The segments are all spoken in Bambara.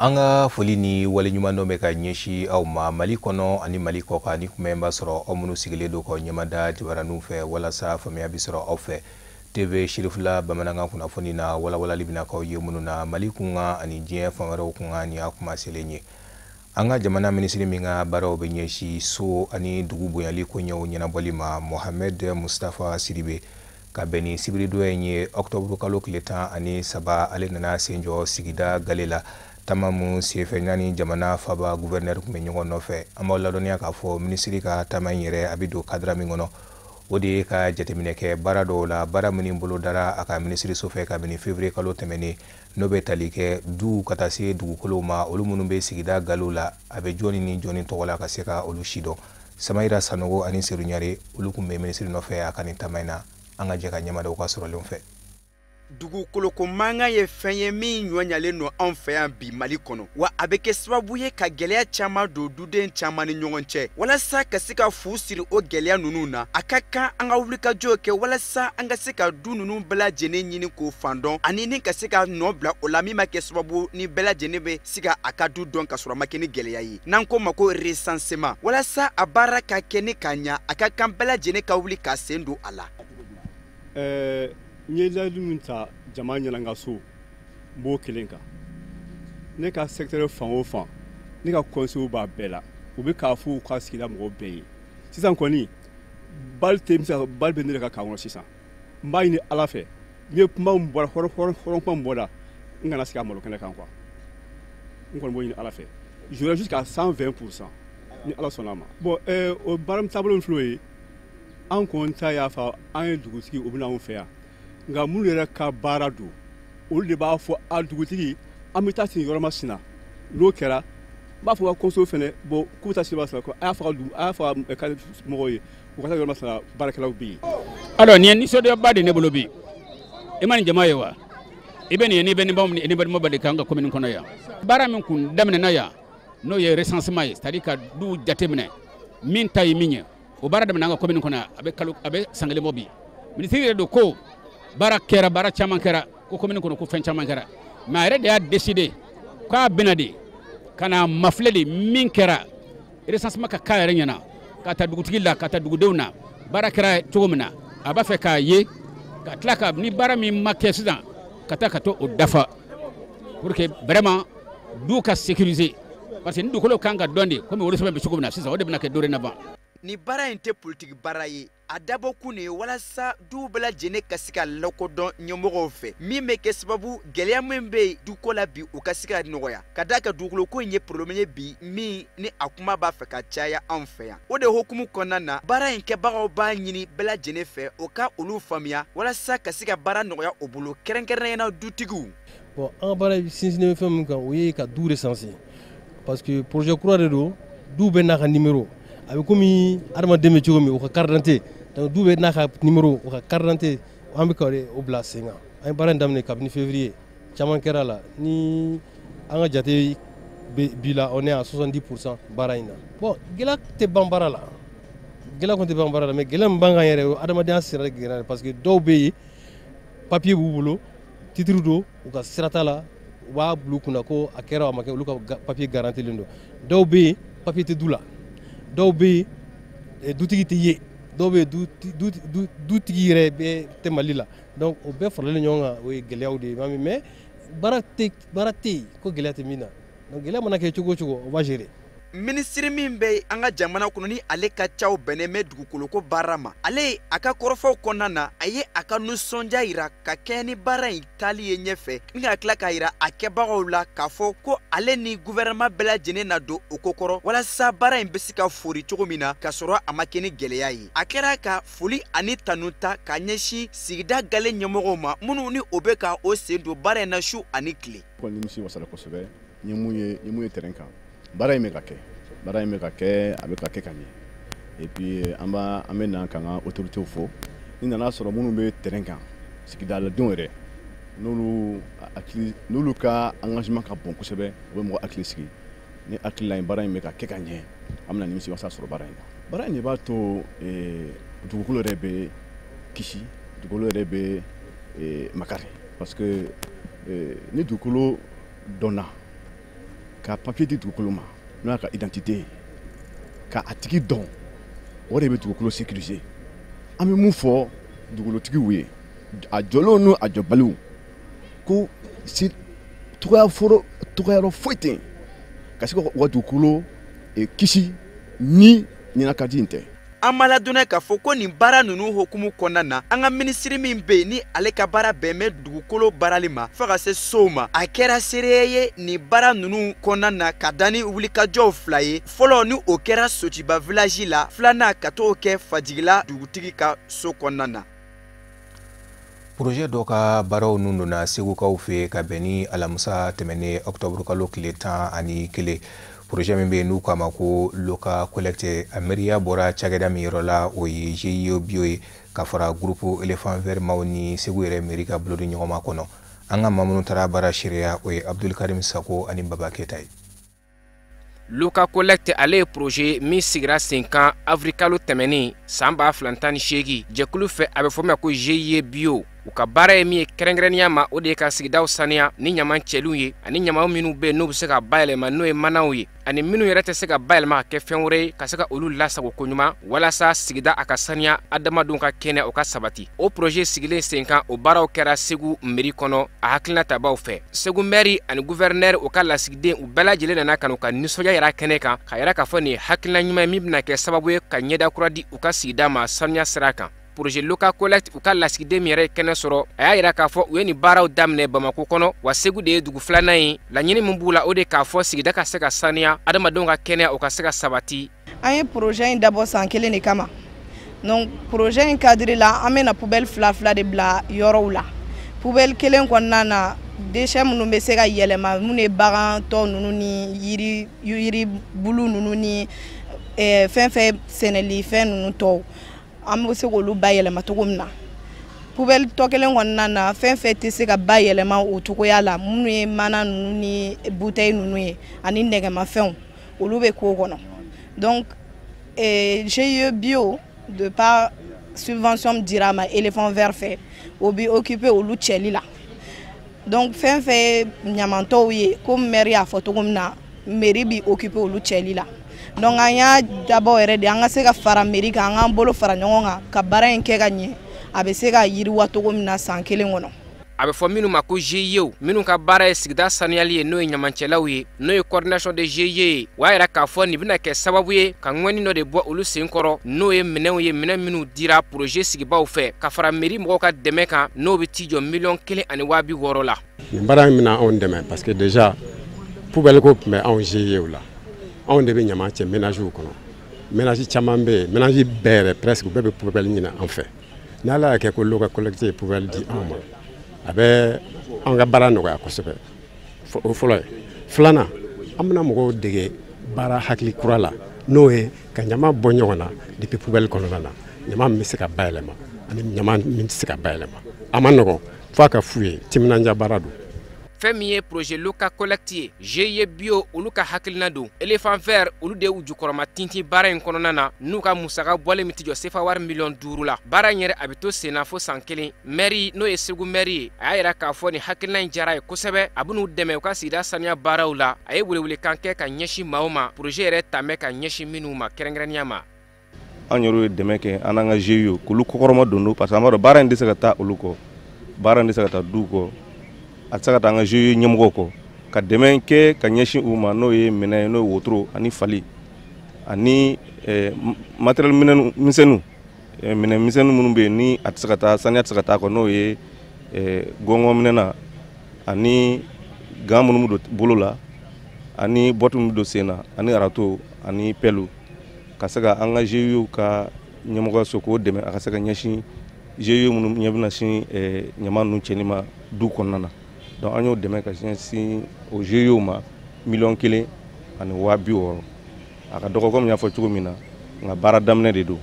An ka foli ni waleɲuman dɔ bɛ ka ɲɛsin aw ma Mali kɔnɔ ani Mali kɔkan. Ni kuma b'a sɔrɔ aw minnu sigilen don k'aw ɲɛmada jabaraninw fɛ walasa faamuya bɛ sɔrɔ aw fɛ TV Sirifila bamanankan kunnafoni na, walawalali bɛna k'aw ye minnu na Mali kunkan ani diɲɛ fan wɛrɛw kunkan. Ni y'a kuma selen ye, an ka jamana minisiri min ka baaraw bɛ ɲɛsin so ani dugu bonyali koɲɛw ɲɛnabɔli ma, Mohamed Mustapha Sidibe, ka bɛn ni sibiridon in ye, ɔkutɔburu kalo tile 13, ale nana sen jɔ sigida gale la. Taama mun senfɛ ɲani jamana faba gouverneur tun bɛ ɲɔgɔn nɔfɛ. An b'aw ladɔnniya k'a fɔ minisiri ka taama in yɛrɛ, a bɛ don cadre min kɔnɔ, o de ye ka jateminɛ kɛ baara dɔw la, baara minnu bolodara a ka minisiriso fɛ kabini février kalo tɛmɛnen, n'o bɛ tali kɛ duw ka taa se dugukolow ma, olu minnu bɛ sigida galew la, a bɛ jɔnni ni jɔnni tɔgɔ la, ka se ka olu si dɔn. Samayira Sanogo ani Seru Ɲare, olu tun bɛ minisiri nɔfɛ a ka nin taama in na. An ka jɛ ka ɲɛmadaw ka sɔrɔlenw fɛ. Dugukoloko mankan ye fɛn ye min ɲɔɲalen don anw fɛ yan bi Mali kɔnɔ, wa a bɛ kɛ sababu ye ka gɛlɛya caman don duden caman ni ɲɔgɔn cɛ. Walasa ka se ka fu siri o gɛlɛya ninnu na, a ka kan an ka wulikajɔw kɛ walasa an ka se ka du ninnu bɛɛ lajɛlen ɲini k'o fan dɔn, ani ni ka se ka nɔ bila o la min ma kɛ sababu ni bɛɛ lajɛlen bɛ se ka a ka du dɔn ka sɔrɔ a ma kɛ ni gɛlɛya ye, n'an ko ma ko recensement. Walasa a baara ka kɛ ni ka ɲa, a ka kan bɛɛ lajɛlen ka wuli k'a sen don a la. N ye layidu min ta jama ɲɛna n ka so, n b'o kelen kan. Ne ka secteur fan o fan, ne ka conseil b'a bɛɛ la, u bɛ k'a fɔ u ka sigida mɔgɔw bɛɛ ye. Sisan kɔni, bali tɛ n se ka bali bɛ ne yɛrɛ ka kan kɔnɔ sisan. N b'a ɲini Ala fɛ, n ye kuma min bɔra, hɔrɔn hɔrɔn kuma min bɔra, n kana sigi a malo kɛnɛ kan quoi. N kɔni b'o ɲini Ala fɛ, j'aurai jusqu'à 120 % ni Ala sɔnna a ma. Bon, o baara taabolo min filɛ, o ye an kɔni ta y'a fɔ an ye dugutigi, u bɛ anw fɛ yan, nka minnu yɛrɛ ka baara don, olu de b'a fɔ a dugutigi an bɛ taa sigi yɔrɔ masina. N'o kɛra, n b'a fɔ ka conseil fɛnɛ, bon, k'u bɛ taa sigi yɔrɔ masina, a y'a fɔ ka dugu, a y'a fɔ ka mɔgɔw ye u ka taa yɔrɔ masina, baarakɛlaw bɛ yen. Alors, nin ye nisɔndiyaba de ne bolo bi. I ma nin jama ye wa? I bɛ nin ye, n'i bɛ nin baw ni balimaw de kan ka commune kɔnɔ yan. Baara min kun daminɛna yan, n'o ye recensement ye, c'est à dire ka duw jateminɛ, min ta ye min ye, o baara daminɛ an ka commune kɔnɔ yan, a bɛ kalo, a bɛ san kelen bɔ bi. Minisiri yɛrɛ don ko baara kɛra, baara caman kɛra ko commune kɔnɔ, ko fɛn caman kɛra, mais a yɛrɛ de y'a décidé k'a bɛna de ka na mafilɛ de min kɛra, recensement ka k'a yɛrɛ ɲɛna, ka taa dugutigi la, ka taa dugudenw na, baara kɛra cogo min na, a b'a fɛ k'a ye, ka tila ka ni baara min ma kɛ sisan, ka taa ka to o dafa, pour que vraiment du ka sécuriser, parce que ni dugukolo kan ka dɔn de komi wolosɛbɛn bɛ cogo min na sisan, o de bɛna kɛ dorénavant. Ni baara in tɛ politiki baara ye, a dabɔkun de ye walasa duw bɛɛ lajɛlen ka se ka lakodɔn ɲɛmɔgɔw fɛ, min bɛ kɛ sababu gɛlɛya min bɛ yen duko la bi, u ka se ka nɔgɔya, ka d'a kan dugukoloko in ye problème ye bi min ni a kuma b'a fɛ ka caya anw fɛ yan. O de hukumu kɔnɔna na, baara in kɛbagaw b'a ɲini bɛɛ lajɛlen fɛ o ka olu faamuya walasa ka se ka baara nɔgɔya o bolo, kɛrɛnkɛrɛnnenya la dutigiw. Bon, an ka baara sinsinnen bɛ fɛn min kan, o ye ka du recenser, parce que projet kura de don. Du bɛɛ n'a ka numéro, a bɛ komi adamaden bɛ cogo min, o ka carte d'identité. Donc du bɛɛ n'a ka numéro, o ka carte d'identité, an bɛ ka o bila sen kan. An ye baara in daminɛ kabini février, caman kɛra la. Ni an ka jate bi la, on est à 70 % baara in na. Bon, gɛlɛya tɛ ban baara la, gɛlɛya kɔni tɛ ban baara la, mais gɛlɛya min b'an kan yɛrɛ, o adamadenya sira gɛlɛya, parce que dɔw bɛ yen, papier b'u bolo, titre don, u ka sira t'a la, u b'a bila u kunna ko a kɛra, a ma kɛ, olu ka papier garantilen don. Dɔw bɛ yen, papier tɛ du la, dɔw bɛ yen, dutigi tɛ ye, dɔw bɛ yen, dutigi yɛrɛ bɛ tɛ Mali la. Donc o bɛɛ faralen ɲɔgɔn kan, o ye gɛlɛyaw de ye. Mais baara tɛ yen ko gɛlɛya tɛ min na. Donc gɛlɛya mana kɛ cogo o cogo, o va gérer. Minisiri min bɛ an ka jamana kɔnɔ, ni ale ka caw bɛnnen bɛ dugukoloko baara ma, ale a ka kɔrɔfɔw kɔnɔna na, a ye a ka nisɔndiya yira ka kɛɲɛ ni baara in taali ye ɲɛfɛ, ni ka tila k'a yira a kɛbagaw la k'a fɔ ko ale ni gouvernement bɛɛ lajɛlen na don o ko kɔrɔ, walasa baara in bɛ se ka fori cogo min na ka sɔrɔ a ma kɛ ni gɛlɛya ye. A kɛra ka foli ani tanu ta ka ɲɛsin sigida gale ɲɛmɔgɔw ma, minnu ni o bɛ ka o sen don baara in na su ani tile. Kɔni nimisi wasara kosɛbɛ. N ye mun ye, n ye mun ye terrain kan, baara in bɛ ka kɛ, baara in bɛ ka kɛ, a bɛ ka kɛ ka ɲɛ. Et puis an bɛ na k'an ka autorités fo. Ni nana sɔrɔ minnu bɛ terrain kan, sigidaladenw yɛrɛ, n'olu hakili, n'olu ka engagement ka bon kosɛbɛ, u bɛ mɔgɔ hakili sigi. Ni hakili la, baara in bɛ ka kɛ ka ɲɛ, an bɛna nimisi wasa sɔrɔ baara in na. Baara in de b'a to dugukolo yɛrɛ bɛ kisi, dugukolo yɛrɛ bɛ makari, parce que ni dugukolo dɔnna Ka papier di dugukolo ma, n'o y'a ka identité ye, ka a tigi dɔn, o de bɛ dugukolo sécuriser. An bɛ mun fɔ dugukolotigiw ye, a jɔlenw n'u a jɔbaliw, ko si togoya foro togoya foyi tɛ yen ka se ka u ka dugukolo kisi ni ɲɛnakadi in tɛ. An ma ladɔnniya k'a fɔ ko nin baara ninnu hukumu kɔnɔna na, an ka minisiri min bɛ yen ni ale ka baara bɛn bɛ dugukolo baarali ma fo ka se sow ma, a kɛra seereya ye nin baara ninnu kɔnɔna na ka da ni wulikajɔw fila ye. Fɔlɔ, ni o kɛra Sotiba village la, filanan ka t'o kɛ Fajigila dugutigi ka so kɔnɔna na. Projet dɔ ka baaraw nun donna Segukaw fɛ ka bɛn ni alamisa tɛmɛnen, octobre kalo tile 11. Projet min bɛ yen n'u k'a ma ko Loka Collecte, a miiriya bɔra cakɛda min yɔrɔ la, o ye GIE Bio ye, ka fara groupe Elephant Vert maaw ni Segu yɛrɛ mairie ka bolodi ɲɔgɔnma kɔnɔ. An ka maa minnu taara baara seereya, o ye Abdulkarim Sako ani Baba Keta ye. Loka Collecte, ale ye projet min sigira sen kan avril kalo tɛmɛnen san 2018 jɛkulu fɛ, a bɛ fɔ min ma ko GIE Bio. U ka baara ye min ye kɛrɛnkɛrɛnnenya ma, o de ye ka sigidaw saniya ni ɲaman cɛliw ye, ani ɲaman minnu bɛ yen n'u bɛ se ka bayɛlɛma, n'o ye manaw ye, ani minnu yɛrɛ tɛ se ka bayɛlɛma ka kɛ fɛn wɛrɛ ye, ka se ka olu lasago koɲuman walasa sigida a ka saniya, adamadenw ka kɛnɛ o ka sabati. O projet sigilen sen kan, o baaraw kɛra Segu mairie kɔnɔ a hakilina tabaw fɛ. Segu maire ani gouverneur, o ka lasigiden, u bɛɛ lajɛlen nana ka n'u ka nisɔndiya yira kɛnɛ kan, ka yira k'a fɔ nin ye hakilina ɲuman ye min bɛna kɛ sababu ye ka ɲɛda kura di u ka sigida ma saniya sira kan. Projet Loka Collecte, u ka lasigiden min yɛrɛ ye kɛnɛ sɔrɔ, a y'a yira k'a fɔ u ye nin baaraw daminɛ Bamako kɔnɔ, wa Segu de ye dugu filanan ye. Laɲini min b'u la, o de k'a fɔ sigida ka se ka saniya, adamadenw ka kɛnɛya o ka se ka sabati. An ye projet in dabɔ san kelen de kama. Donc projet in cadre la, an bɛna poubelle fila fila de bila yɔrɔw la. Poubelle kelen kɔnɔna na, déchet minnu bɛ se ka yɛlɛma, minnu ye bagan tɔ ninnu ni yiri yiri bulu ninnu ni fɛn fɛn sɛnɛli fɛn ninnu tɔw, an bɛ se k'olu bayɛlɛma cogo min na. Poubelle tɔ kelen kɔnɔna na, fɛn fɛn tɛ se ka bayɛlɛma o cogoya la, minnu ye mana ninnu ni bouteille ninnu ye ani nɛgɛmafɛnw, olu bɛ k'o kɔnɔ. Donc GIE Bio, de par subvention min dira a ma Éléphant Vert fɛ, o bɛ occuper olu cɛli la. Donc fɛn fɛn ye ɲamantɔw ye, komi maire y'a fɔ cogo min na, mairie bɛ occuper olu cɛli la. Donc an y'a dabɔ yɛrɛ de an ka se ka fara mairie kan, an k'an bolo fara ɲɔgɔn kan ka baara in kɛ ka ɲɛ, a bɛ se ka yiriwa cogo min na san kelen kɔnɔ. A bɛ fɔ minnu ma ko GIE, minnu ka baara ye sigida saniyali ye, n'o ye ɲamancɛlaw ye, n'o ye coordination de GIE ye, o y'a yira k'a fɔ nin bɛna kɛ sababu ye ka ŋɔni dɔ de bɔ olu sen kɔrɔ, n'o ye minɛnw ye, minɛn minnu dira projet sigibaw fɛ ka fara mairie mɔgɔw ka dɛmɛ kan, n'o bɛ t'i jɔ 1,6 miliyɔn la. Nin baara in bɛna anw dɛmɛ parce que déjà poubelle ko tun bɛ anw GIE la. Anw de bɛ ɲama cɛ ménage kɔnɔ. Ménage caman bɛ yen, ménage bɛɛ yɛrɛ presque, bɛɛ bɛ poubelle ɲini an fɛ. N'Ala y'a kɛ ko Loka Collecte ye poubelle di anw ma, a bɛ an ka baara nɔgɔya kosɛbɛ. O fɔlɔ ye. Filanan, an bɛna mɔgɔw dege baara hakili kura la, n'o ye ka ɲama bɔ ɲɔgɔn na depuis poubelle kɔnɔna na, ɲama min bɛ se ka bayɛlɛma ani ɲama min tɛ se ka bayɛlɛma. A ma nɔgɔn, f'a ka f'u ye, timinandiya baara don. Fɛn min ye projet Loka Collecte ye, GIE Bio olu ka hakilina don, Éléphant Vert olu de y'u jukɔrɔma tintin baara in kɔnɔna na, n'u ka musaka bɔlen min tɛ jɔ sefa wari 5 miliyɔn la. Baara in yɛrɛ, a bɛ to sen na fo san kelen. Maire, n'o ye Segu maire ye, a y'a yira k'a fɔ nin hakilina in diyara ye kosɛbɛ, a bɛn'u dɛmɛ u ka sigida saniya baaraw la. A ye welewelekan kɛ ka ɲɛsin maaw ma, projet yɛrɛ tamɛ ka ɲɛsin minnu ma kɛrɛnkɛrɛnnenya ma. An yɛrɛ ye dɛmɛ kɛ, an n'an ka GIE, k'olu kɔkɔrɔma don don, parce que an b'a dɔn baara in tɛ se ka taa olu kɔ, baara in tɛ se ka taa du kɔ, a tɛ se ka taa an ka GIE ɲɛmɔgɔw kɔ. Ka dɛmɛ kɛ ka ɲɛsin u ma, n'o ye minɛn ye, n'o ye wotoro ani fali ani matériel minɛn misɛnninw, minɛn misɛnnin minnu bɛ yen ni a tɛ se ka taa, saniya tɛ se ka taa kɔ, n'o ye gɔngɔn minɛnna ani gants minnu bɛ don bolo la ani bottes minnu bɛ don sen na ani râteau ani pelle, ka se ka an ka GIE ka ɲɛmɔgɔyaso k'o dɛmɛ, a ka se ka ɲɛsin GIE minnu ɲɛ bɛna sin ɲama ninnu cɛli ma du kɔnɔna na. Donc an y'o dɛmɛ ka ɲɛsin o GIE ma, 1,6 miliyɔn. A ka dɔgɔ komi n y'a fɔ cogo min na, nka baara daminɛ de don,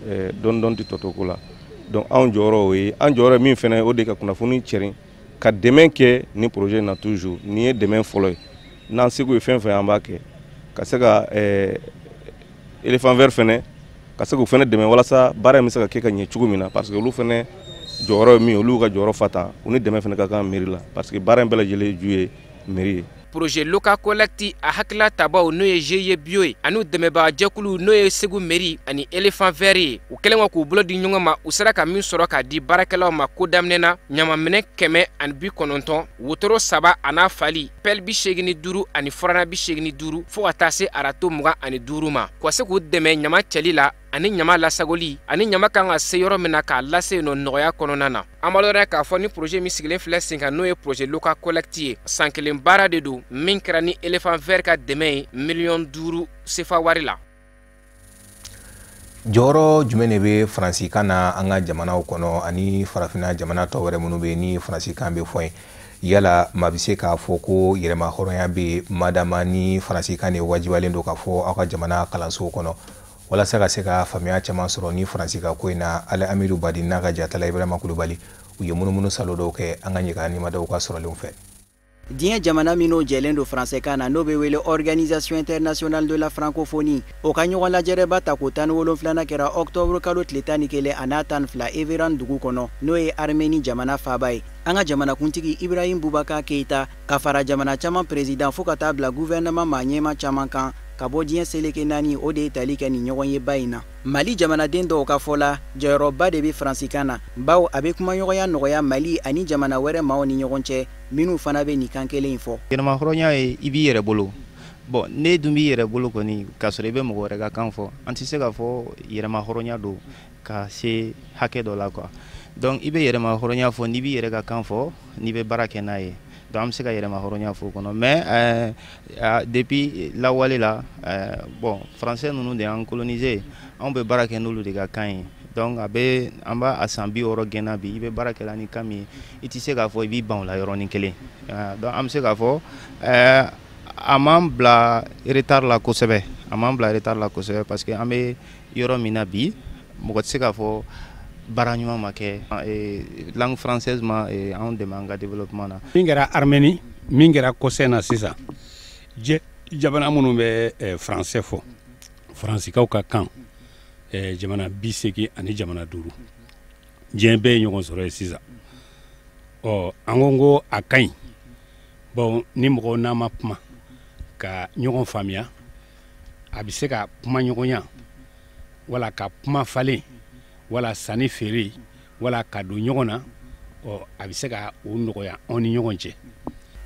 dɔɔni dɔɔni tɛ tɔ to ko la. Donc anw jɔyɔrɔ, o ye an jɔyɔrɔ ye min fɛnɛ, o de ka kunnafoni cɛrin, ka dɛmɛ kɛ ni projet in na toujours. Nin ye dɛmɛ fɔlɔ ye, n'an seko ye fɛn fɛn, an b'a kɛ ka se ka Éléphant Vert fɛnɛ, ka se k'u fɛnɛ dɛmɛ walasa baara in bɛ se ka kɛ ka ɲɛ cogo min na, parce que olu fɛnɛ jɔyɔrɔ ye min ye, olu ka jɔyɔrɔ fa tan, u ni dɛmɛ fɛnɛ ka kan mairie la, parce que baara in bɛɛ lajɛlen ju ye mairie ye. Projet Local Collecte a hakilila tabaw n'o ye GIE Bio ye ani dɛmɛbagajɛkulu n'o ye Segu Mairie ani Éléphant Vert ye, u kɛlen kɔ k'u bolo di ɲɔgɔn ma, u sera ka min sɔrɔ k'a di baarakɛlaw ma ko daminɛ na, ɲamanminɛ 190, wotoro 3 a n'a fali, pelle 85 ani furanna 85, fo ka taa se râteau 25 ma, ka se k'u dɛmɛ ɲama cɛli la ani ɲama lasagoli ani ɲama kan ka se yɔrɔ min na k'a lase yen nɔ nɔgɔya kɔnɔna na. An b'a dɔn k'a fɔ ni projet min sigilen filɛ sen kan, n'o ye projet Local Collecte ye, san kelen baara de don min kɛra ni Éléphant Vert ka dɛmɛ ye 5 miliyɔn CFA wari la. Jɔyɔrɔ jumɛn de bɛ faransikan na an ka jamanaw kɔnɔ ani farafinna jamana tɔ wɛrɛ minnu bɛ yen ni faransikan bɛ fɔ yen? Yala maa bɛ se k'a fɔ ko yɛrɛma hɔrɔnya bɛ madama ni faransikan de wajibiyalen don ka fɔ aw ka jamana kalansow kɔnɔ? Walasa ka se ka faamuya caman sɔrɔ ni faransi ka ko in na, Ale Amidu Badi n'a ka jatala Ibrahima Kulubali, u ye munumunu salo dɔw kɛ an ka ɲɛka nimadaw ka sɔrɔlenw fɛ. Diɲɛ jamana minnu jɛlen don faransɛkan na, n'o bɛ wele Organisation internationale de la francophonie, o ka ɲɔgɔn lajɛrɛba ta ko 17nan kɛra octobre kalo tile 11 a n'a 12 Evian dugu kɔnɔ, n'o ye Armenie jamana faaba ye. An ka jamanakuntigi Ibrahim Boubacar Keïta ka fara jamana caman président fo ka taa bila gouvernement maa ɲɛma caman kan ka bɔ diɲɛ seleke naani, o de ye tali kɛ nin ɲɔgɔn ye ba in na. Mali jamanaden dɔw ka fɔ la, jɔyɔrɔba de bɛ faransikan na, bawo a bɛ kumaɲɔgɔnya nɔgɔya Mali ani jamana wɛrɛ maaw ni ɲɔgɔn cɛ minnu fana bɛ nin kan kelen in fɔ. Yɛrɛma hɔrɔnya ye i b'i yɛrɛ bolo. Bon, ne dun b'i yɛrɛ bolo kɔni k'a sɔrɔ i bɛ mɔgɔ wɛrɛ ka kan fɔ, an tɛ se k'a fɔ yɛrɛma hɔrɔnya don ka se hakɛ dɔ la quoi. Donc i bɛ yɛrɛma hɔrɔnya fɔ n'i b'i yɛrɛ ka kan fɔ, n'i bɛ baara kɛ n'a ye. Donc an bɛ se ka yɛrɛma hɔrɔnya fɔ o kɔnɔ. Mais depuis lawale la, bon, français ninnu de y'an coloniser, anw bɛ baara kɛ n'olu de ka kan ye. Donc a bɛ an b'a a san 60 gɛnna bi, i bɛ baara kɛ la ni kan min ye, i tɛ se k'a fɔ i b'i ban o la yɔrɔnin kelen. Donc an bɛ se k'a fɔ a m'an bila retard la kosɛbɛ, a m'an bila retard la kosɛbɛ, parce que an bɛ yɔrɔ min na bi, mɔgɔ tɛ se k'a fɔ baara ɲuman ma kɛ langue française ma anw dɛmɛ an ka développement na. Min kɛra Armenie, min kɛra kɔsɛn na sisan, jamana minnu bɛ français fɔ, faransikaw ka kan, jamana 85, diɲɛ bɛɛ ye ɲɔgɔn sɔrɔ yen sisan. Ɔ, an ko a ka ɲi, bon, ni mɔgɔw n'a ma kuma ka ɲɔgɔn faamuya, a bɛ se ka kuma ɲɔgɔnya wala ka kuma falen wala sanni feere wala ka don ɲɔgɔn na, ɔ, a bɛ se ka o nɔgɔya anw ni ɲɔgɔn cɛ.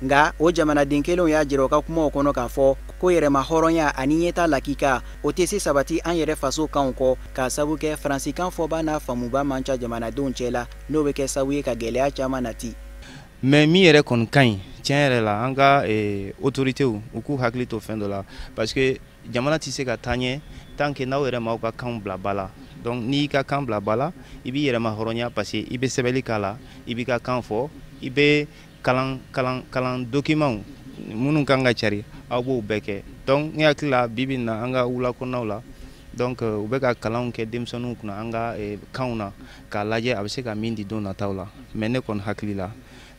Nka o jamanaden kelenw y'a jira u ka kumaw kɔnɔ k'a fɔ ko yɛrɛma hɔrɔnya ani ɲɛta lakika o tɛ se sabati an yɛrɛ faso kanw kɔ, k'a sabu kɛ faransikan fɔba n'a faamuba man ca jamanadenw cɛ la, n'o bɛ kɛ sababu ye ka gɛlɛya caman nati. Mais min yɛrɛ kɔni ka ɲi tiɲɛ yɛrɛ la, an ka autorités u k'u hakili to fɛn dɔ la, parce que jamana tɛ se ka taa ɲɛ tant que n'aw yɛrɛ m'aw ka kanw bila ba la. Donc n'i y'i ka kan bila ba la, i b'i yɛrɛma hɔrɔnya, parce que i bɛ sɛbɛnni k'a la, i b'i ka kan fɔ, i bɛ kalan document minnu kan ka cari, aw b'o bɛɛ kɛ. Donc ne hakili la bi bi in na an ka wula kɔnɔnaw la, donc u bɛ ka kalanw kɛ denmisɛnninw kunna an ka kanw na k'a lajɛ a bɛ se ka min di don nataw la. Mais ne kɔni hakili la,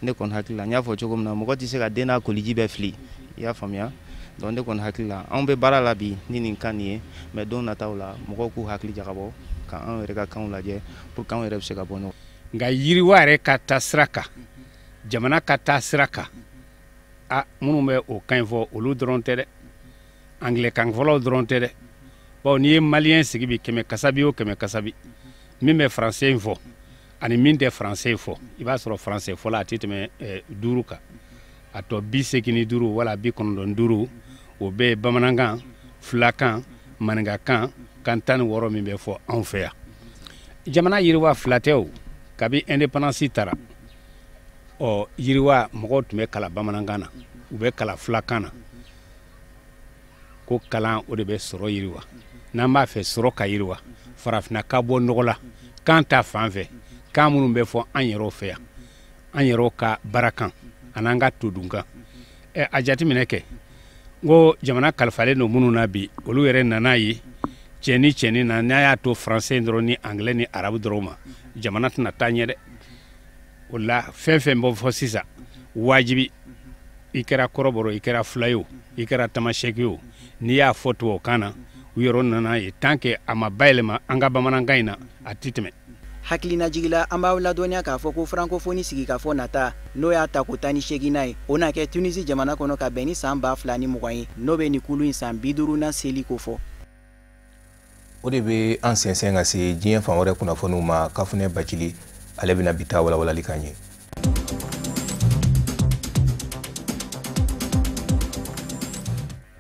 n y'a fɔ cogo min na, mɔgɔ tɛ se ka den n'a koliji bɛɛ fili, i y'a faamuya. Donc ne kɔni hakili la anw bɛ baara la bi ni nin kan nin ye, mais don nataw la mɔgɔw k'u hakili jagabɔ ka anw yɛrɛ ka kanw lajɛ pour que anw yɛrɛ bɛ se ka bɔ ɲɔgɔn. Nka yiriwa yɛrɛ ka taa sira kan, jamana ka taa sira kan, a minnu bɛ o kan in fɔ olu dɔrɔn tɛ dɛ, anglais kan fɔlaw dɔrɔn tɛ dɛ. Bawo n'i ye malien sigi bi, 100 kasabi o 100 kasabi, min bɛ français in fɔ ani min tɛ français fɔ, i b'a sɔrɔ français fɔla a tɛ tɛmɛ 5 kan, a tɔ 85 wala 95, o bɛɛ ye bamanankan, fulakan, maninkakan, kan 16 min bɛ fɔ anw fɛ yan. Jamana yiriwa fila tɛ o, kabi indépendance tara, ɔ, yiriwa mɔgɔw tun bɛ kalan bamanankan na, u bɛ kalan fulakan na, ko kalan o de bɛ sɔrɔ yiriwa. N'an b'a fɛ sɔrɔ ka yiriwa, farafinna ka bɔ nɔgɔ la kan ta fan fɛ, kan minnu bɛ fɔ an yɛrɛw fɛ yan, an yɛrɛw ka baarakan an'an ka todunkan. A jateminɛ kɛ n ko jamana kalifalen don minnu na bi, olu yɛrɛ nana ye cɛni na, n'a y'a to français dɔrɔn ni anglais ni arabu dɔrɔn ma, jamana tɛna taa ɲɛ dɛ. O la fɛn fɛn bɔ fɔ sisan, wajibi, i kɛra kɔrɔbɔrɔ, i kɛra fula ye o, i kɛra tamasɛki ye o, n'i y'a fɔ tubabukan na, u yɛrɛ nana ye tant que a ma bayɛlɛma an ka bamanankan in na, a tɛ tɛmɛ. Hakilinajigila, an b'aw ladɔnniya k'a fɔ ko francophonie sigikafɔ nata, n'o y'a tako 18nan ye, o na kɛ Tunisi jamana kɔnɔ ka bɛn ni san 2020 ye, n'o bɛ nin kulu in san 50nan seli ko fɔ. O de bɛ an sɛnsɛn ka se diɲɛ fan wɛrɛ kunnafoniw ma. Kafunɛ Bacili, ale bɛna bi ta walawalali k'an ye.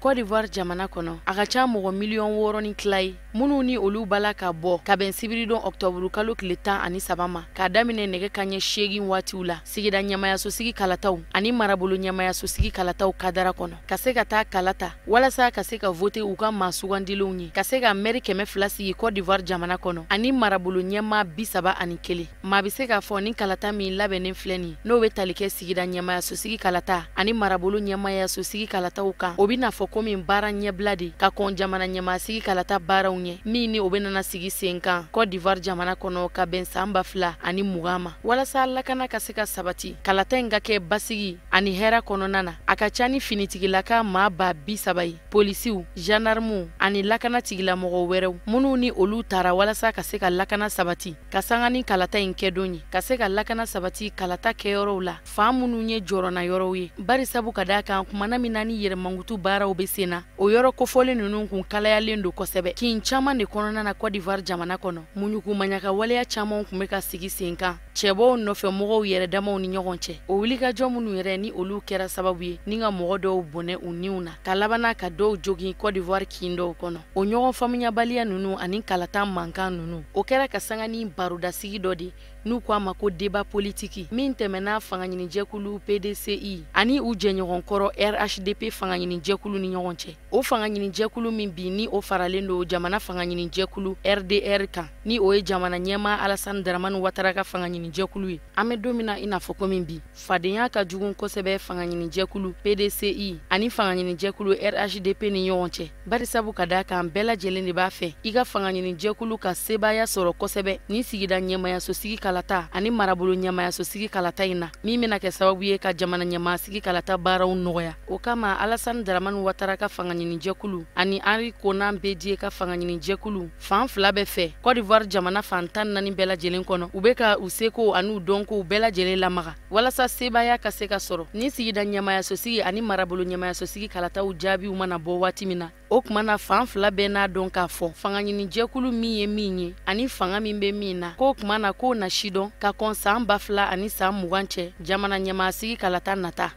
Côte d'Ivoire jamana kɔnɔ, a ka ca mɔgɔ 6.5 miliyɔn ye minnu ni olu bala ka bɔ ka bɛn sibiridon ɔktɔburu kalo tile 13 ma, k'a daminɛ nɛgɛ kaɲɛ 8 waatiw la, sigida ɲɛmayasosigi kalataw ani marabolo ɲɛmayasosigi kalataw kadara kɔnɔ, ka se ka taa kala ta walasa ka se ka vote u ka maa sugandilenw ye, ka se ka mɛri 200 sigi Côte d'Ivoire jamana kɔnɔ ani marabolo ɲɛmaa 31. Maa bɛ se k'a fɔ ni kalata min labɛnnen filɛ nin, n'o bɛ tali kɛ sigida ɲɛmayasosigi kalata ani marabolo ɲɛmayasosigi kalataw kan, o bɛ n'a fɔ komi baara ɲɛbila de ka kɔn jamana ɲɛmasigi kalata baaraw ɲɛ, min ni o bɛ nana sigi sen kan Côte d'Ivoire jamana kɔnɔ ka bɛn san 2020 ma. Walasa lakana ka se ka sabati, kalata in ka kɛ basigi ani hɛrɛ kɔnɔna na, a ka ca ni finitigilaka maa 30.000 ye, polisiw, gendarmew ani lakana tigilamɔgɔ wɛrɛw minnu ni olu taara walasa ka se ka lakana sabati ka sanga ni kalata in kɛdon ye, ka se ka lakana sabati kalata kɛyɔrɔw la, fan minnu ye jɔrɔna yɔrɔw ye, bari sabu ka d'a kan kumana min na ni yɛrɛmankutu baaraw bɛ sen na, o yɔrɔ kofɔlen ninnu kun kalayalen don kosɛbɛ. Kin caman de kɔnɔna na Côte d'Ivoire jamana kɔnɔ, muɲuku-maɲaka waleya caman tun bɛ ka sigi sen kan cɛbɔw nɔfɛ mɔgɔw yɛrɛ damaw ni ɲɔgɔn cɛ. O wulikajɔ minnu yɛrɛ ni olu kɛra sababu ye ni ka mɔgɔ dɔw bɔnɛ u niw na, ka labanna ka dɔw jogin Côte d'Ivoire kin dɔw kɔnɔ. O ɲɔgɔn faamuyabaliya ninnu ani kalata mankan ninnu, o kɛra ka sanga ni barodasigi dɔ de, n'u ko a ma ko débat politique, min tɛmɛna fangaɲinijɛkulu PDCI ani u jɛɲɔgɔnkɔrɔ RHDP fangaɲinijɛkulu ni ɲɔgɔn cɛ. O fangaɲinijɛkulu min bi ni o faralen don jamana fangaɲinijɛkulu RDR kan, ni o ye jamana ɲɛmaa Alassane Dramane Ouattara ka fangaɲinijɛkulu ye. An bɛ don min na i n'a fɔ komi bi, fadenya ka jugu kosɛbɛ fangaɲinijɛkulu PDCI ani fangaɲinijɛkulu RHDP ni ɲɔgɔn cɛ, bari sabu ka d'a kan bɛɛ lajɛlen de b'a fɛ i ka fangaɲinijɛkulu ka sebaaya sɔrɔ kosɛbɛ ni sigida ɲɛmayasosigi kalata ani marabolo ɲɛmayasosigi kalata in na, min bɛna kɛ sababu ye ka jamana ɲɛmasigi kalata baaraw nɔgɔya. O kama, Alassane Dramane Ouattara ka fangaɲinijɛkulu ani Henri Konan Bédié ka fangaɲinijɛkulu, fan fila bɛɛ fɛ Côte d'Ivoire jamana fan 14 bɛɛ lajɛlen kɔnɔ, u bɛ ka u seko ani u dɔnkow bɛɛ lajɛlen lamaga walasa sebaaya ka se ka sɔrɔ ni sigida ɲɛmayasosigi ani marabolo ɲɛmayasosigi kalataw jaabiw mana bɔ waati min na. O tuma na, fan fila bɛɛ n'a dɔn k'a fɔ fangaɲinijɛkulu min ye min ye ani fanga min bɛ min na, k'o tuma na k'o na sidɔn ka kɔn san 2020 cɛ jamana ɲɛmasigi kalata nata.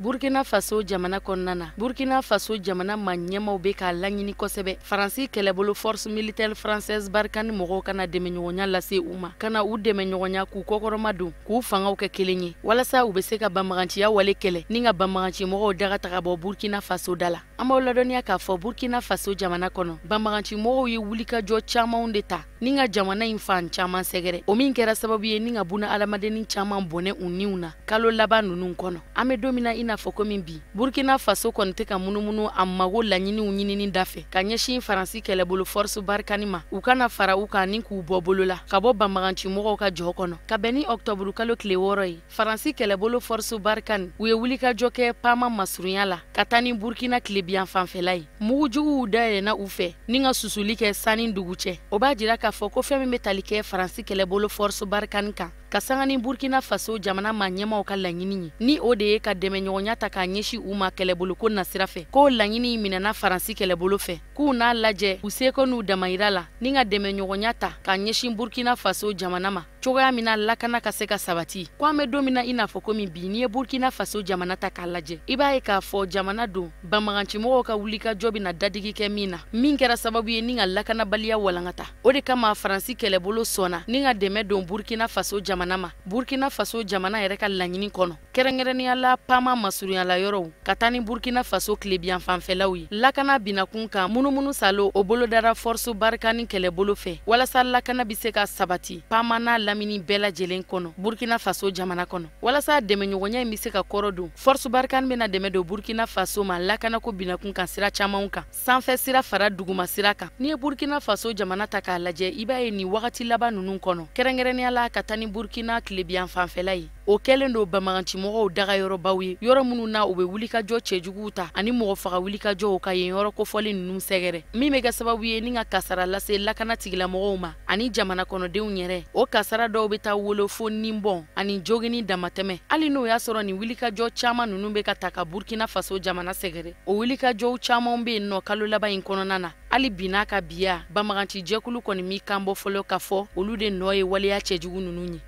Burkina Faso jamana kɔnɔna na, Burkina Faso jamana ma ɲɛmaw bɛ k'a laɲini kosɛbɛ Faransi kɛlɛbolo Force militaire française Barkhane mɔgɔw kana dɛmɛɲɔgɔnya lase u ma, kana u dɛmɛɲɔgɔnya k'u kɔkɔrɔma don, k'u fangaw kɛ kelen ye, walasa u bɛ se ka banbaganciya wale kɛlɛ ni ka banbagancimɔgɔw daga taga bɔ Burkina Faso da la. An b'aw ladɔnniya k'a fɔ Burkina Faso jamana kɔnɔ, banbagancimɔgɔw ye wulikajɔ camanw de ta ni ka jamana in fan caman sɛgɛrɛ, o min kɛra sababu ye ni ka buna adamadennin caman bɔnɛ u niw na kalo laban ninnu kɔnɔ. An bɛ don min na i n'a fɔ komi bi, Burkina Faso kɔni tɛ ka munumunu a mago laɲiniw ɲinini da fɛ ka ɲɛsin Faransi kɛlɛbolo Force Barkhane ma, u kana fara u kan ni k'u bɔ bolo la ka bɔ banbagancimɔgɔw ka jɔ kɔnɔ. Ka bɛn ni ɔktɔburu kalo tile 6 ye, Faransi kɛlɛbolo Force Barkhane, u ye wulikajɔ kɛ Pama masurunya la ka taa ni Burkina tilebiyan fanfɛla ye. Mugujuguw dayɛlɛnna u fɛ ni ka susuli kɛ sanni dugu cɛ. O b'a jira k'a fɔ ko fɛn min bɛ tali kɛ Faransi kɛlɛbolo Force Barkhane kan, ka sanga ni Burkina Faso jamana maa ɲɛmaw ka laɲini ye, ni o de ye ka dɛmɛɲɔgɔnya ta k'a ɲɛsin u ma kɛlɛboloko nasira fɛ, k'o laɲini minɛna Faransi kɛlɛbolo fɛ, k'u n'a lajɛ u seko n'u damayira la ni ka dɛmɛɲɔgɔnya ta k'a ɲɛsin Burkina Faso jamana ma, cogoya min na lakana ka se ka sabati. Ko an bɛ don min na i n'a fɔ komi bi, n'i ye Burkina Faso jamana ta k'a lajɛ, i b'a ye k'a fɔ jamana don banbagancimɔgɔw ka wulikajɔ bɛna dadigi kɛ min na, min kɛra sababu ye ni ka lakanabaliya walankata. O de kama Faransi kɛlɛbolo sɔnna ni ka dɛmɛ don Burkina Faso jamana ma, Burkina Faso jamana yɛrɛ ka laɲini kɔnɔ, kɛrɛnkɛrɛnnenya la Pama masurunyala yɔrɔw ka taa ni Burkina Faso tilebiyan fanfɛlaw ye. Lakana binakun kan munumunu salo, o bolodara Force Barkhane kɛlɛbolo fɛ walasa lakana bɛ se ka sabati Pama n'a lamini bɛɛ lajɛlen kɔnɔ Burkina Faso jamana kɔnɔ. Walasa dɛmɛɲɔgɔnya in bɛ se ka kɔrɔ don, Force Barkhane bɛna dɛmɛ don Burkina Faso ma lakanako binakun kan sira camanw kan, sanfɛ sira fara duguma sira kan. N'i ye Burkina Faso jamana ta k'a lajɛ, i b'a ye nin wagati laban ninnu kɔnɔ, kɛrɛnkɛrɛnnenya la ka taa ni Burkina Burkina tilebiyan fanfɛla ye, o kɛlen don banbagancimɔgɔw dagayɔrɔbaw ye, yɔrɔ minnu na u bɛ wulikajɔ cɛjuguw ta ani mɔgɔ faga wulikajɔw ka yen yɔrɔ kofɔlen ninnu sɛgɛrɛ, min bɛ kɛ sababu ye ni ka kasara lase lakana tigilamɔgɔw ma ani jamana kɔnɔdenw yɛrɛ. O kasara dɔw bɛ taa wolo fo ninbɔn ani jogini damatɛmɛ. Hali n'o y'a sɔrɔ nin wulikajɔ caman ninnu bɛ ka ta ka Burkina Faso jamana sɛgɛrɛ, o wulikajɔw caman bɛ yen nɔ kalo laban in kɔnɔna na. Hali bi n'a ka biya, banbaganci jɛkulu kɔni m'i kan bɔ fɔlɔ k'a fɔ olu de nɔ ye waleya cɛjugu ninnu ye.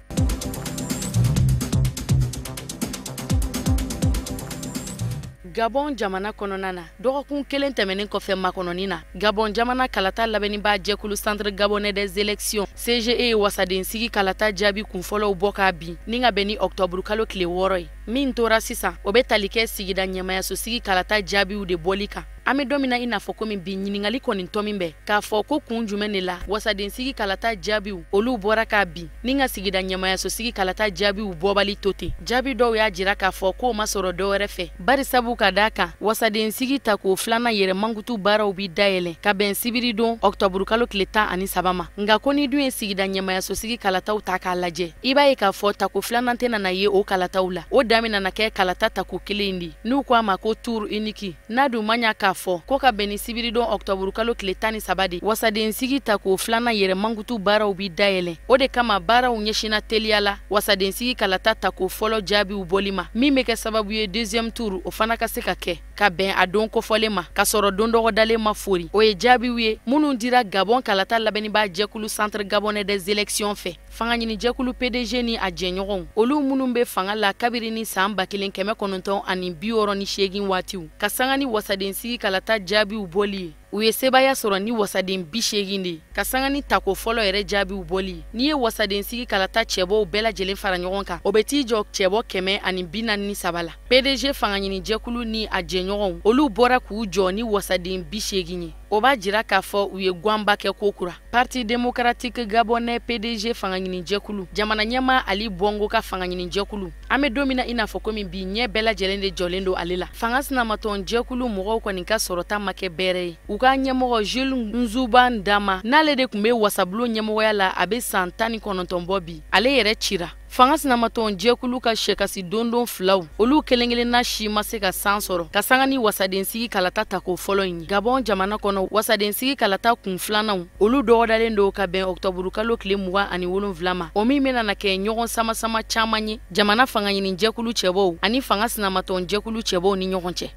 Gabon jamana kɔnɔna na, dɔgɔkun kelen tɛmɛnen kɔfɛ makɔnɔni na, Gabon jamana kalata labɛnniba jɛkulu Centre Gabonais des élections CGE ye wasadensigi kalata jaabi kunfɔlɔw bɔ k'a bin ni ka bɛn ni ɔktɔburu kalo tile 6 ye. Min tora sisan, o bɛ tali kɛ sigida ɲɛmayasosigi kalata jaabiw de bɔli kan. An bɛ don min na i n'a fɔ komi bi, ɲininkali kɔni tɔmin bɛ k'a fɔ ko kun jumɛn de la wasadensigi kalata jaabiw olu bɔra k'a bin ni ka sigida ɲɛmayasosigi kalata jaabiw bɔbali to ten. Jaabi dɔw y'a jira k'a fɔ k'o ma sɔrɔ dɔwɛrɛ fɛ, bari sabu ka d'a kan wasadensigi tako filanan yɛrɛ mankutu baaraw bi dayɛlɛ ka bɛn sibiridon ɔktɔburu kalo tile 13 ma. Nka ko ni dun ye sigida ɲɛmayasosigi kalataw ta k'a lajɛ, i b'a ye k'a fɔ tako filanan tɛna na ye o kalataw la. O dan bɛna na kɛ kalata tako kelen de, n'u ko a ma ko tour unique. N'a dun ma ɲa k'a fɔ ko ka bɛn ni sibiridon ɔktɔburu kalo tile 13 de wasadensigi tako filanan yɛrɛ mankutu baaraw bi dayɛlɛ. O de kama baaraw ɲɛsinna teliya la wasadensigi kalata tako fɔlɔ jaabiw bɔli ma, min bɛ kɛ sababu ye deuxième tour o fana ka se ka kɛ ka bɛn a don kofɔlen ma, ka sɔrɔ don dɔgɔdalen ma fori. O ye jaabiw ye minnu dira Gabon kalata labɛnniba jɛkulu Centre Gabonais des élections fɛ. Fanga ɲinijɛkulu PDG ni a jɛɲɔgɔnw, olu minnu bɛ fanga la kabiri ni san 1968 waatiw, ka sanga ni wasadensigi kalata jaabiw bɔli ye, u ye sebaaya sɔrɔ ni wasaden 80 de ye, ka sanga ni tako fɔlɔ yɛrɛ jaabiw bɔli ye. N'i ye wasadensigi kalata cɛbɔw bɛɛ lajɛlen fara ɲɔgɔn kan, o bɛ t'i jɔ cɛbɔ 143 la. PDG fangaɲinijɛkulu ni a jɛɲɔgɔnw, olu bɔra k'u jɔ ni wasaden 80 ye. O b'a jira k'a fɔ u ye gwanba kɛ ko kura. Parti démocratique gabonais PDG fangaɲinijɛkulu, jamana ɲɛmaa Ali Bongo ka fangaɲinijɛkulu, an bɛ don min na i n'a fɔ komi bi, ɲɛ bɛɛ lajɛlen de jɔlen don ale la. Fanga sinamatɔn jɛkulu mɔgɔw kɔni ka sɔrɔta ma kɛ bɛrɛ ye. U ka ɲɛmɔgɔ Jules Nzouba Ndama, n'ale de tun bɛ wasabulon ɲɛmɔgɔya la, a bɛ san 19 bɔ bi, ale yɛrɛ cira. Fanga sinamatɔn jɛkulu ka sɛkasi dondon filaw, olu kelen kelenna si ma se ka san sɔrɔ ka sanga ni wasadensigi kalata tako fɔlɔ in ye. Gabon jamana kɔnɔ, wasadensigi kalata kun filananw, olu dɔgɔdalen don ka bɛn ɔktɔburu kalo tile 27 ma, o min bɛna na kɛ ɲɔgɔn sama-sama caman ye jamana fanga ɲini jɛkulu cɛbɔw ani fanga sinamatɔn jɛkulu cɛbɔw ni ɲɔgɔn cɛ.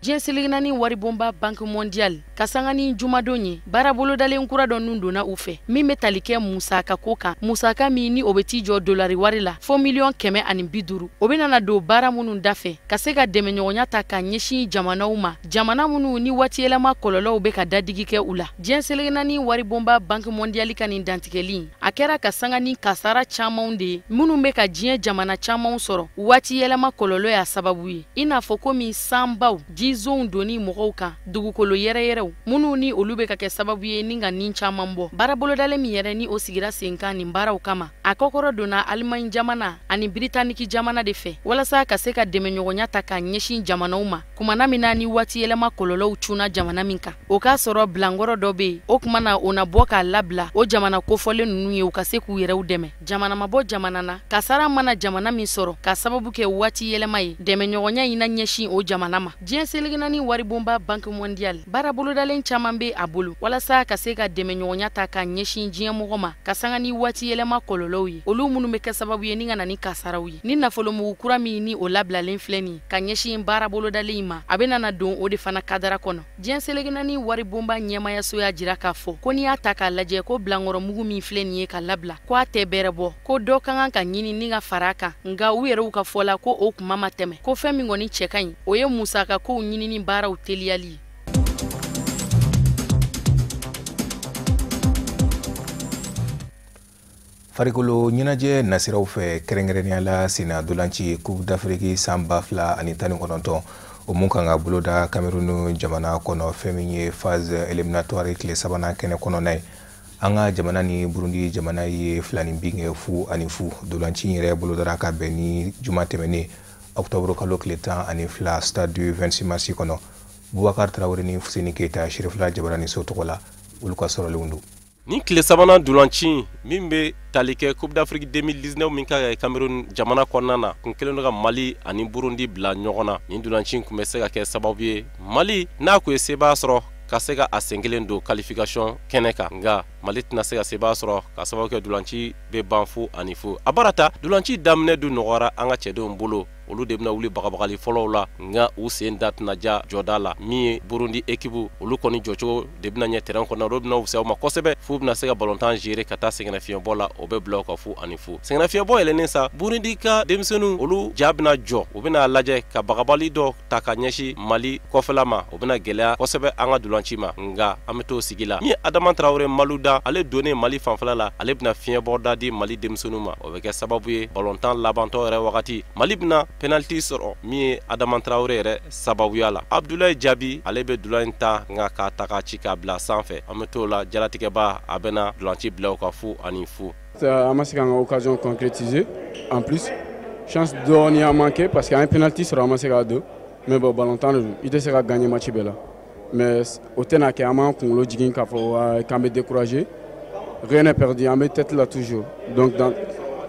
Diɲɛ seleke waribonba Banque mondiale ka sanga ni jumadon ye, baara bolodalen kura dɔ nun donna u fɛ min bɛ tali kɛ musaka ko kan, musaka min ni o bɛ t'i jɔ dolari wari la fo 150 miliyɔn. O bɛ nana don baara minnu dafɛ ka se ka dɛmɛɲɔgɔnya ta ka ɲɛsin jamanaw ma, jamana minnu ni waati yɛlɛma kɔlɔlɔw bɛ ka dadigi kɛ u la. Diɲɛ seleke waribonba Banque mondiale ka nin dantigɛli, a kɛra ka sanga ni kasara camanw de ye minnu bɛ ka diɲɛ jamana camanw sɔrɔ waati yɛlɛma kɔlɔlɔ y'a sababu ye, i n'a fɔ komi sanbaw, jizonw donni mɔgɔw kan, dugukolo yɛrɛyɛrɛw minnu ni olu bɛ ka kɛ sababu ye ni ka nin caman bɔ. Baara bolodalen min yɛrɛ ni o sigira sen kan nin baaraw kama, a kɔkɔrɔ donna Alimaɲi jamana ani Biritaniki jamana de fɛ, walasa ka se ka dɛmɛɲɔgɔnya ta ka ɲɛsin jamanaw ma kumana min na ni waati yɛlɛma kɔlɔlɔw cunna jamana min kan, o k'a sɔrɔ bilankɔrɔ dɔ bɛ yen. O kuma na, o na bɔ k'a labila o jamana kofɔlen ninnu ye, u ka se k'u yɛrɛw dɛmɛ. Jamana ma bɔ jamana na, kasara mana jamana min sɔrɔ ka sababu kɛ waati yɛlɛma ye, dɛmɛɲɔgɔnya in na ɲɛsin o jamana ma. Diɲɛ seleke naani waribonba Banque mondiale, baara bolodalen caman bɛ a bolo walasa ka se ka dɛmɛɲɔgɔnya ta ka ɲɛsin diɲɛ mɔgɔ ma ka sanga ni waati yɛlɛma kɔlɔlɔw ye, olu minnu bɛ kɛ sababu ye ni ka na ni kasaraw ye. Ni nafolomugu kura min ni o labilalen filɛ nin ka ɲɛsin baara bolodalen in ma, a bɛ nana don o de fana kadara kɔnɔ. Diɲɛ seleke naani waribonba ɲɛmayaso y'a jira k'a fɔ ko n'i y'a ta k'a lajɛ, ko bilankɔrɔmugu min filɛ nin ye ka labila, ko a tɛ bɛrɛ bɔ, ko dɔ ka kan ka ɲini ni ka fara a kan. Nka u yɛrɛw ka fɔ la, ko o kuma ma tɛmɛ, ko fɛn min kɔni cɛ ka ɲi, o ye musaka kow ɲinini baaraw teliyali ye. Farikolo ɲɛnajɛ nasiraw fɛ, kɛrɛnkɛrɛnnenya la senna dolanci Coupe d'Afrique san 2019, o mun kan ka boloda Cameroun jamana kɔnɔ, fɛn min ye phase éliminatoire tile sabanan kɛnɛ kɔnɔna ye, an ka jamana ni Burundi jamana ye 2 bin kɛ 0-0. Dolanci yɛrɛ bolodara ka bɛn ni juma tɛmɛnen octobre kalo tile 12 stade du 26 mars kɔnɔ. Bubakar Tarawele ni Fuseni Keyita, Sirifila Jabarani so tɔgɔ la. Olu ka sɔrɔlenw don. Nin tile sabanan dolanci min bɛ tali kɛ Coupe d'Afrique 2019 min ka kɛ Cameroun jamana kɔnɔna na, kun kelen don ka Mali ani Burundi bila ɲɔgɔn na. Nin dolanci kun bɛ se ka kɛ sababu ye Mali n'a kun ye sebaya sɔrɔ ka se ka a sen kelen don qualification kɛnɛ kan, nka Mali tɛna se ka sebaya sɔrɔ ka sababu kɛ dolanci bɛ ban 0-0. A baara ta dolanci daminɛ dun nɔgɔyara an ka cɛdenw bolo. Olu de bɛna wuli bagabagali fɔlɔw la, nka u sen da tɛna ja jɔda la. Min ye Burundi équipe, olu kɔni jɔcogo de bɛna ɲɛ terrain kɔnɔ, olu bɛna fisaya u ma kosɛbɛ f'u bɛna se ka balontan gérer ka taa sɛgɛnnafiɲɛbɔ la. O bɛ bila u ka 0-0. Sɛgɛnnafiɲɛbɔ yɛlɛnnen sa, Burundi ka denmisɛnninw olu ja bɛna jɔ, u bɛna lajɛ ka bagabali dɔ ta ka ɲɛsin Mali kɔfɛla ma. O bɛna gɛlɛya kosɛbɛ an ka dolanci ma, nka an bɛ t'o sigi la. Min ye Adama Traoré Maluda, ale donnen Mali fanfɛla la, ale bɛna fiɲɛbɔda di Mali denmisɛnninw ma. O bɛ kɛ sababu ye balontan labantɔ yɛrɛ wagati Mali bɛna penalty sɔrɔ min ye Adama Traoré yɛrɛ sababuya la. Abdoulaye Diaby ale bɛ dulan in ta, nka k'a ta k'a ci k'a bila sanfɛ. An bɛ t'o la, jalatigɛba a bɛna dolanci bila u ka 0-0. An ma se k'an ka occasion concrétiser. En plus, chance dɔɔni a manqué parce qu'an ye penalty sɔrɔ, an ma se k'a don. Mais bon, ballon tan de don, i tɛ se ka gagner match bɛɛ la. Mais o tɛna kɛ an b'an kunkolo jigin k'a fɔ k'an bɛ décourager. Rien n'est perdu, an bɛ tête la toujours. Donc dans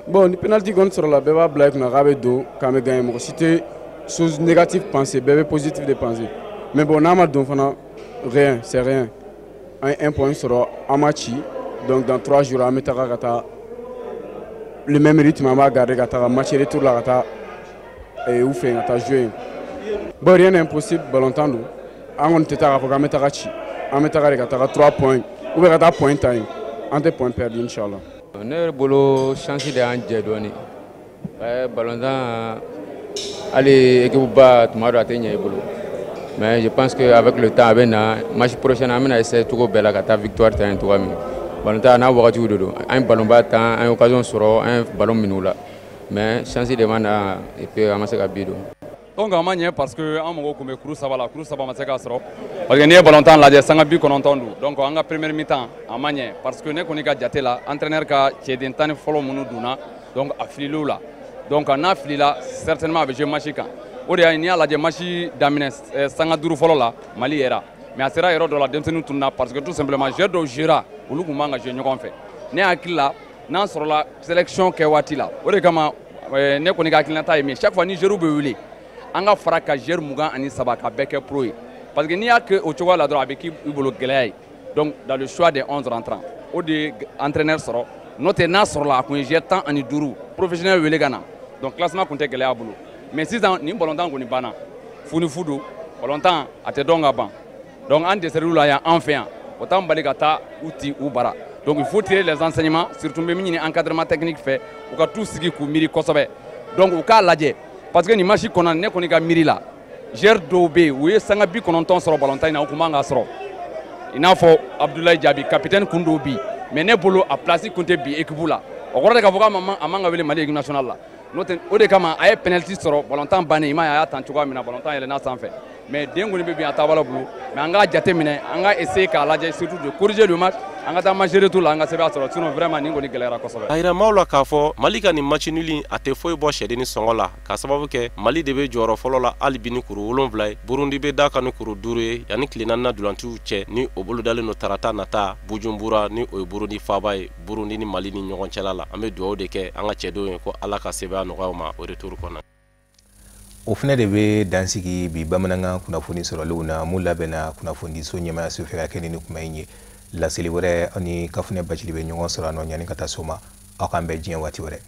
bon, ni penalty kɔni sɔrɔla, bɛɛ b'a bila i kunna k'a bɛ don, k'an bɛ gagner. Mɔgɔ si tɛ chose négative penser, bɛɛ bɛ positif de penser. Mais bon, n'a ma don fana, rien, c'est rien. An ye un point sɔrɔ, an ma ci. Donc dans 3 jours, an bɛ taga ka taa le même rythme, an b'a garder ka taga match retour la, ka taa u fɛ yen, ka taa jouer yen. Bon, rien n'est impossible, ballon tan don. An kɔni tɛ taa k'a fɔ k'an bɛ taga ci, an bɛ taga de ka taga 3 points ou bien ka taa point ta yen. An tɛ point perdu, inchallah. Ne yɛrɛ bolo, chance de y'an jɛ dɔɔni. Ballon hali équipe ba, tuma dɔ a tɛ ɲɛ i bolo, mais je pense que avec le temps a bɛ na. Match prochain, an bɛna essayer cogo bɛɛ la ka taa victoire ta yen cogoya min. Ballon tan n'a wagatiw de don. An ye ballon ba tan, an ye occasion sɔrɔ, an ye ballon minɛ u la, mais chance de ma na et puis an ma se ka but don. Donc a ma ɲɛ parce que an mago tun bɛ kuru saba la, kuru saba ma se ka sɔrɔ, parce que n'i ye ballon tan lajɛ, sanga 90 don. Donc an ka première mi-temps a ma ɲɛ, parce que ne kɔni ka jate la, entraîneur ka cɛden tan ni fɔlɔ minnu donna, donc a filil'u la. Donc n'a filila, certainement a bɛ jouer match kan. O de y'a, n'i y'a lajɛ, match daminɛ sanga 5 fɔlɔ la, Mali yɛrɛ, mais a sera yɔrɔ dɔ la, denmisɛnninw tununa, parce que tout simplement joueur dɔw jouera, olu tun man ka jouer ɲɔgɔn fɛ. Ne hakili la, n'an sɔrɔla sélection kɛ waati la, o de kama ne kɔni ka hakilinata ye min ye, chaque fois ni joueur bɛ wele, an ka fara ka joueur 23 ka bɛɛ kɛ pro ye, parce que n'i y'a kɛ o cogoya la dɔrɔn, a bɛ k'i bolo gɛlɛya ye. Donc dans le choix des 11 rentrants, o de ye entraîneur sɔrɔ. N'o tɛ, n'a sɔrɔla a kun ye joueur 15 professionnel wele ka na, donc classement kun tɛ gɛlɛya a bolo. Mais sisan nin ballon tan kɔni banna, fu ni fu don. Ballon tan a tɛ dɔn ka ban. Donc an dɛsɛr'u la yan, an fɛ yan, o t'an bali ka taa u ti u bara. Donc il faut tirer les enseignements. Surtout n bɛ min ɲini encadrement technique fɛ, u ka t'u sigi k'u miiri kosɛbɛ. Donc u k'a lajɛ, parce que nin match kɔnɔ, ne kɔni ka miiri la, joueur dɔw bɛ yen, u ye sanga 90 sɔrɔ ballon tan in na, u kun man ka sɔrɔ, i n'a fɔ Abdoulaye Diaby, capitaine kun don bi, mais ne bolo a place kun tɛ bi équipe la. O kɔrɔ de k'a fɔ k'a man ka wele Mali équipe nationale la. N'o tɛ, o de kama a ye penalty sɔrɔ ballon tan bannen. I m'a ye a y'a tan cogoya min na, ballon tan yɛlɛnna sanfɛ. Mais den kɔni bɛ bin a taabolo bolo, mais an k'a jate minɛ, an ka essayer k'a lajɛ, surtout de corriger le match, an ka taa match retour la, an ka sɛbɛn sɔrɔ. Sinon vraiment nin kɔni gɛlɛyara kosɛbɛ. A yira maaw la k'a fɔ Mali ka nin match nul, a tɛ foyi bɔ sɛden ni sɔngɔ la, k'a sababu kɛ Mali de bɛ jɔyɔrɔ fɔlɔ la hali bi ni kuru 7 ye, Burundi bɛ da kan ni kuru 5 ye. Yanni tile naaninan dolanciw cɛ ni o bolo dalen don tarata nata Bujumbura, ni o ye Burundi faaba ye, Burundi ni Mali ni ɲɔgɔn cɛla la. An bɛ dugawu de kɛ an ka cɛdenw ye ko Ala ka sebaya nɔgɔya u ma o retour kɔnɔ. O fɛnɛ de bɛ dansigi bi bamanankan kunnafoni sɔrɔlenw na mun labɛnna kunnafonidiso ɲɛmayaso fɛ ka kɛ ni kuma in ye. Laseli wɛrɛ, aw ni Kafunɛ Bacili bɛ ɲɔgɔn sɔrɔ a nɔ. Ɲani ka taa so ma, aw k'an bɛn diɲɛ waati wɛrɛ.